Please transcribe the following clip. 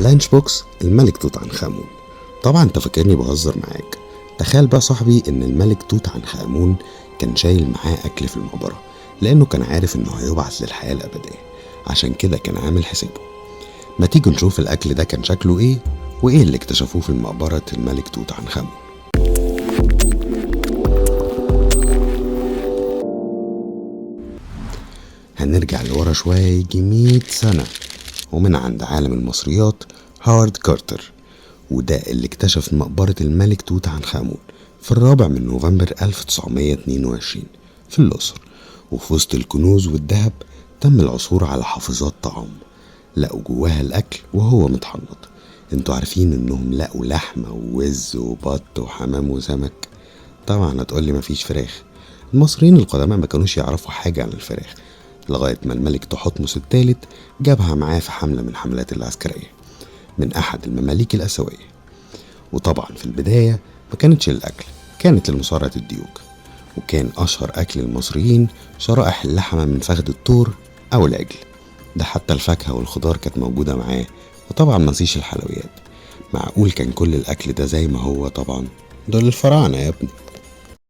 Lunch box الملك توت عنخ آمون. طبعا انت فاكرني بهزر معاك. تخيل بقى صاحبي ان الملك توت عنخ آمون كان شايل معاه اكل في المقبرة، لانه كان عارف انه هيبعث للحياة الابدية، عشان كده كان عامل حسابه. ما تيجي نشوف الاكل ده كان شكله ايه وايه اللي اكتشفوه في مقبرة الملك توت عنخ آمون. هنرجع لورا شوية يجي 100 سنة، ومن عند عالم المصريات هاورد كارتر، وده اللي اكتشف مقبرة الملك توت عنخ آمون في 4 من نوفمبر 1922 في الأقصر. وفي وسط الكنوز والذهب تم العثور على حافظات طعام لقوا جواها الأكل وهو متحنط. انتوا عارفين انهم لقوا لحمة ووز وبط وحمام وسمك. طبعا هتقولي مفيش فراخ. المصريين القدماء ما كانوش يعرفوا حاجة عن الفراخ لغاية ما الملك تحتمس الثالث جابها معاه في حملة من حملات العسكرية من أحد المماليك الأسوية. وطبعا في البداية ما كانتش للأكل، كانت لمصارعة الديوك. وكان أشهر أكل المصريين شرائح اللحمة من فخذ الثور أو العجل، ده حتى الفاكهة والخضار كانت موجودة معاه. وطبعا ما نسيش الحلويات. معقول كان كل الأكل ده زي ما هو؟ طبعا دول الفراعنة يا ابني.